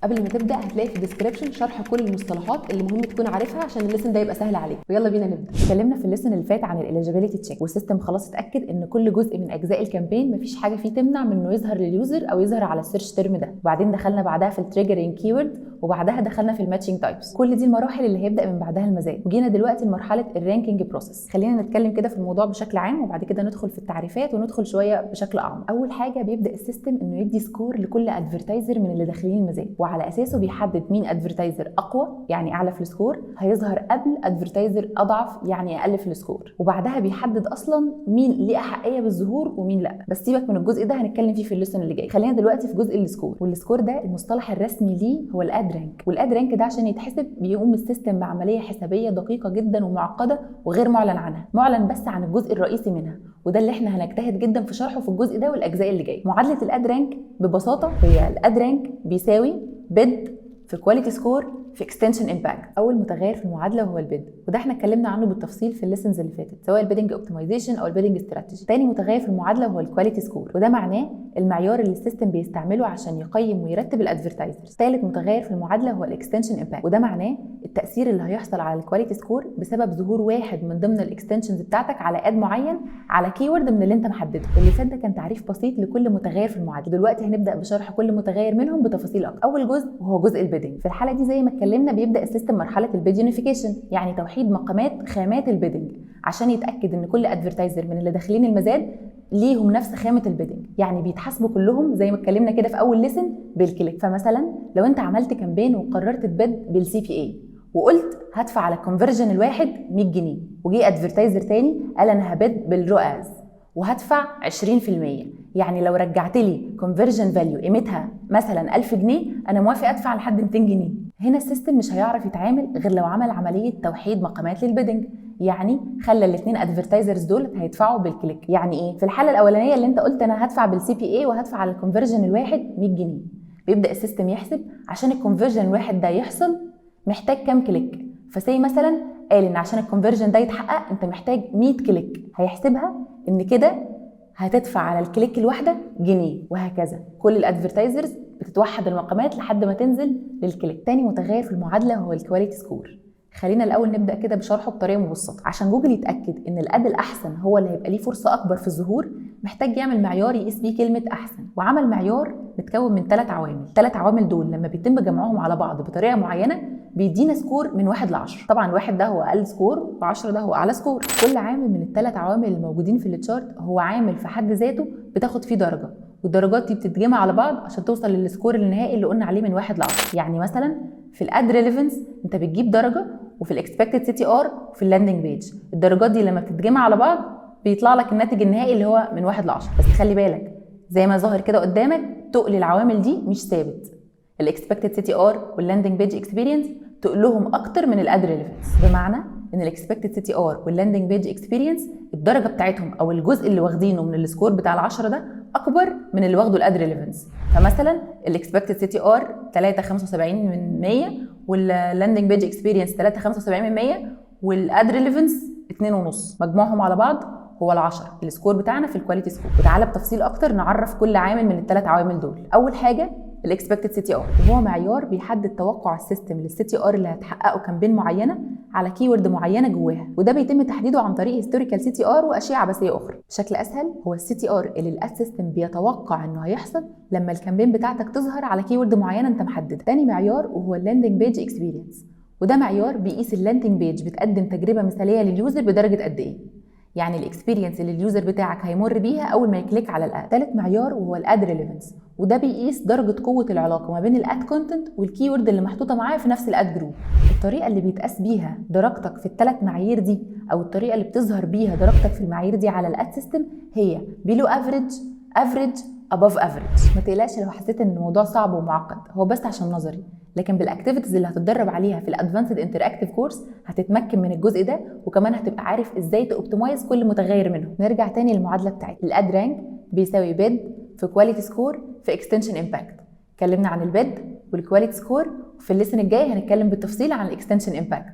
قبل ما تبدا هتلاقي في ال description شرح كل المصطلحات اللي مهم تكون عارفها عشان ال lesson ده يبقى سهل عليك. ويلا بينا نبدا. اتكلمنا في ال lesson اللي فات عن ال eligibility check، وال system خلاص اتاكد ان كل جزء من اجزاء ال campaign مفيش حاجة فيه تمنع من انه يظهر لل user او يظهر على ال search term ده. وبعدين دخلنا بعدها في ال triggering keyword، وبعدها دخلنا في ال matching types. كل دي المراحل اللي هيبدا من بعدها المزاد. وجينا دلوقتي لمرحلة ال ranking process. خلينا نتكلم كده في الموضوع بشكل عام، وبعد كده ندخل في التعريفات وندخل شوية بشكل اعمق. اول حاجة بيبدا ال system انه يدي score لكل advertiser من اللي داخلين المزاد، وعلى اساسه بيحدد مين advertiser اقوى، يعني اعلى في ال score، هيظهر قبل advertiser اضعف، يعني اقل في ال score. وبعدها بيحدد اصلا مين ليه احقية بالظهور ومين لا. بس سيبك من الجزء ده، هنتكلم فيه في ال lesson اللي جاي. خلينا دلوقتي في جزء ال score. وال score ده المصطلح الرسمي ليه هو ال ad rank. وال ad rank ده عشان يتحسب بيقوم ال system بعملية حسابيه دقيقة جدا ومعقدة وغير معلن عنها، معلن بس عن الجزء الرئيسي منها، وده اللي احنا هنجتهد جدا في شرحه في الجزء ده والاجزاء اللي جاية. معادلة ال ad rank ببساطة هي ال ad rank بيساوي bid في quality score في extension impact. اول متغير في المعادلة هو ال bid، وده احنا اتكلمنا عنه بالتفصيل في ال lessons اللي فاتت، سواء ال bidding optimization او ال bidding strategy. تاني متغير في المعادلة هو ال quality score، وده معناه المعيار اللي ال system بيستعمله عشان يقيم ويرتب ال advertisers. ثالث متغير في المعادلة هو ال extension impact، وده معناه التاثير اللي هيحصل على ال quality score بسبب ظهور واحد من ضمن ال extensions بتاعتك على ad معين على keyword من اللي انت محدده. اللي فات ده كان تعريف بسيط لكل متغير في المعادله. دلوقتي هنبدا بشرح كل متغير منهم بتفاصيل اكتر. اول جزء وهو جزء ال bidding. في الحالة دي زي ما اتكلمنا بيبدا ال system مرحلة ال bid unification، يعني توحيد مقامات خامات ال bidding، عشان يتاكد ان كل advertiser من اللي داخلين المزاد ليهم نفس خامة ال bidding، يعني بيتحاسبوا كلهم زي ما اتكلمنا كده في اول lesson بال click. فمثلا لو انت عملت campaign وقررت ت bid بال CPA وقلت هدفع على ال conversion الواحد 100 جنيه، وجي advertiser تاني قال انا ه bid بال ROAS وهدفع 20%، يعني لو رجعت لي conversion value قيمتها مثلا 1000 جنيه انا موافق ادفع لحد 200 جنيه. هنا ال system مش هيعرف يتعامل غير لو عمل عملية توحيد مقامات لل bidding، يعني خلى الاثنين advertisers دول هيدفعوا بال click. يعني ايه؟ في الحالة الاولانية اللي انت قلت انا هدفع بال CPA وهدفع على ال conversion الواحد 100 جنيه، بيبدا ال system يحسب عشان ال conversion الواحد ده يحصل محتاج كام click. ف say مثلا قال ان عشان ال conversion ده يتحقق انت محتاج 100 click، هيحسبها ان كده هتدفع على ال click الواحدة جنيه، وهكذا كل ال advertisers بتتوحد المقامات لحد ما تنزل لل click. تاني متغير في المعادلة هو ال quality score. خلينا الاول نبدا كده بشرحه بطريقة مبسطه. عشان جوجل يتاكد ان ال ad الاحسن هو اللي هيبقى ليه فرصة اكبر في الظهور، محتاج يعمل معيار يقيس بيه كلمة احسن. وعمل معيار متكون من ثلاث عوامل. الثلاث عوامل دول لما بيتم جمعهم على بعض بطريقة معينة بيدينا score من 1 ل 10. طبعا 1 ده هو اقل score و10 ده هو اعلى score. كل عامل من الثلاث عوامل الموجودين في ال chart هو عامل في حد ذاته بتاخد فيه درجه، والدرجات دي بتتجمع على بعض عشان توصل لل score النهائي اللي قلنا عليه من 1 ل 10. يعني مثلا في ال ad relevance انت بتجيب درجه، وفي ال expected CTR، وفي ال landing page. الدرجات دي لما بتتجمع على بعض بيطلع لك الناتج النهائي اللي هو من 1 ل 10. بس خلي بالك، زي ما ظاهر كده قدامك، تقل العوامل دي مش ثابت. ال expected CTR وال landing page experience تقلهم اكتر من ال ad relevance، بمعنى ان ال expected CTR وال landing page experience الدرجة بتاعتهم او الجزء اللي واخدينه من ال score بتاع العشرة ده اكبر من اللي واخده ال ad relevance. فمثلا ال expected CTR 3.75 من 100، وال landing page experience 3.75 من 100، وال ad relevance 2.5، مجموعهم على بعض هو ال10، ال score بتاعنا في ال quality score. وتعالى بتفصيل اكتر نعرف كل عامل من الثلاث عوامل دول. اول حاجة ال expected CTR، وهو معيار بيحدد توقع ال system لل CTR اللي هتحققه campaign معينة على keyword معينة جواها، وده بيتم تحديده عن طريق historical CTR واشياء عبثية اخرى. بشكل اسهل، هو ال CTR اللي ال ad system بيتوقع انه هيحصل لما ال campaign بتاعتك تظهر على keyword معينة انت محددها. تاني معيار وهو ال landing page experience، وده معيار بيقيس ال landing page بتقدم تجربه مثاليه لل user بدرجة قد ايه، يعني ال experience اللي ال user بتاعك هيمر بيها اول ما ي click على ال ad. ثالث معيار وهو ال ad relevance، وده بيقيس درجه قوة العلاقة ما بين ال ad content وال keyword اللي محطوطة معاه في نفس ال ad group. الطريقة اللي بيتقاس بيها درجتك في الثلاث معايير دي، او الطريقة اللي بتظهر بيها درجتك في المعايير دي على ال ad system، هي below average، average، above average. ما تقلقش لو حسيت ان الموضوع صعب ومعقد، هو بس عشان نظري، لكن بال activities اللي هتتدرب عليها في ال advanced interactive course هتتمكن من الجزء ده، وكمان هتبقى عارف ازاي ت optimize كل متغير منهم. نرجع تاني للمعادله بتاعتنا: ال ad rank بيساوي bid في quality score في extension impact. اتكلمنا عن ال bid وال quality score، وفي ال lesson الجاي هنتكلم بالتفصيل عن ال extension impact.